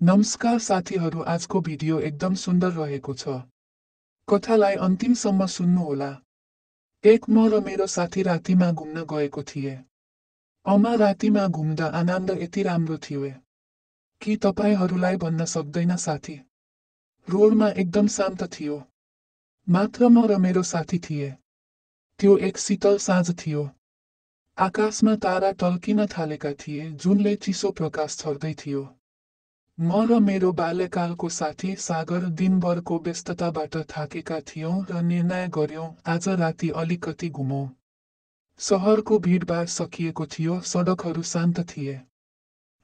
नमस्कार साथीहरू, आजको भिडियो एकदम सुन्दर रहेको छ। कथालाई अन्तिमसम्म सुन्नुहोला। एक म र मेरो साथी रातिमा घुम्न गएको थिए। अमा रातिमा घुम्दा आनन्द यति राम्रो थियो कि तपाईहरूलाई भन्न सक्दैन साथी। रोडमा एकदम शान्त थियो। मात्र म र मेरो साथी थिए। त्यो एक शीतल साँझ थियो। आकाशमा तारा टल्किन थालेका थिए जुनले चिसो प्रकाश छर्दै थियो। म र मेरो बाल्यकालको साथी सागर दिनभरको व्यस्तताबाट थाकेका थियौँ र निर्णय गर्यौँ आज राति अलिकति घुमौँ। सहरको भिडभाड सकिएको थियो, सडकहरू शान्त थिए।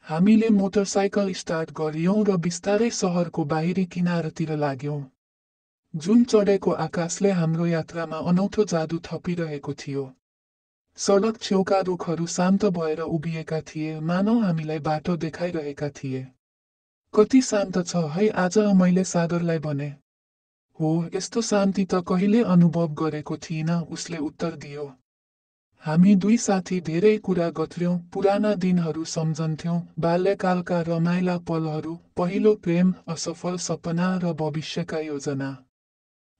हामीले मोटरसाइकल स्टार्ट गर्यौँ र बिस्तारै सहरको बाहिरी किनारतिर लाग्यौँ। जुन चढेको आकाशले हाम्रो यात्रामा अनौठो जादु थपिरहेको थियो। सडक छेउका रुखहरू शान्त भएर उभिएका थिए, मानौ हामीलाई बाटो देखाइरहेका थिए। कति शान्त छ है आज, मैले सागरलाई भने। हो, यस्तो शान्ति त कहिले अनुभव गरेको थिइनँ, उसले उत्तर दियो। हामी दुई साथी धेरै कुरा गर्थ्यौँ, पुराना दिनहरू सम्झन्थ्यौँ, बाल्यकालका रमाइला पलहरू, पहिलो प्रेम, असफल सपना र भविष्यका योजना।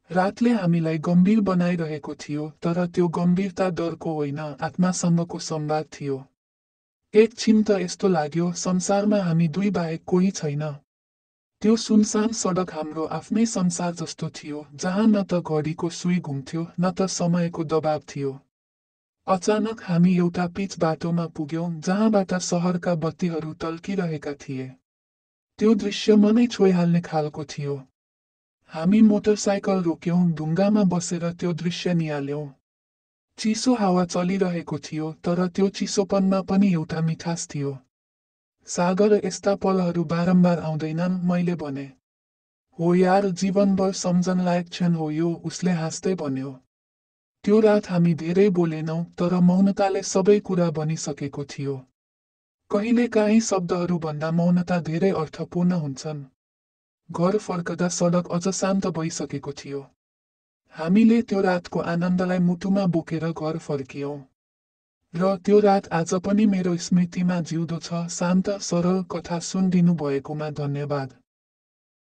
रातले हामीलाई गम्भीर बनाइरहेको थियो, तर त्यो गम्भीरता डरको होइन, आत्मासँगको संवाद थियो। एकछिन त यस्तो लाग्यो संसारमा हामी दुई बाहेक कोही छैन। त्यो सुनसान सडक हाम्रो आफ्नै संसार जस्तो थियो, जहाँ न त घडीको सुई घुम्थ्यो न त समयको दबाव थियो। अचानक हामी एउटा पिच बाटोमा पुग्यौँ जहाँबाट सहरका बत्तीहरू टल्किरहेका थिए। त्यो दृश्य मनै छोइहाल्ने खालको थियो। हामी मोटरसाइकल रोक्यौँ, ढुङ्गामा बसेर त्यो दृश्य निहाल्यौँ। चिसो हावा चलिरहेको थियो, तर त्यो चिसोपनमा पनि एउटा मिठास थियो। सागर, यस्ता पलहरू बारम्बार आउँदैनन्, मैले भने। हो यार, जीवनभर सम्झन लायक क्षण हो यो, उसले हाँस्दै भन्यो। त्यो रात हामी धेरै बोलेनौँ, तर मौनताले सबै कुरा भनिसकेको थियो। कहिलेकाहीँ शब्दहरूभन्दा मौनता धेरै अर्थपूर्ण हुन्छन्। घर फर्कदा सडक अझ शान्त भइसकेको थियो। हामीले त्यो रातको आनन्दलाई मुटुमा बोकेर घर फर्कियौँ। र त्यो रात आज पनि मेरो स्मृतिमा जिउँदो छ। शान्त, सरल कथा सुनिदिनु भएकोमा धन्यवाद।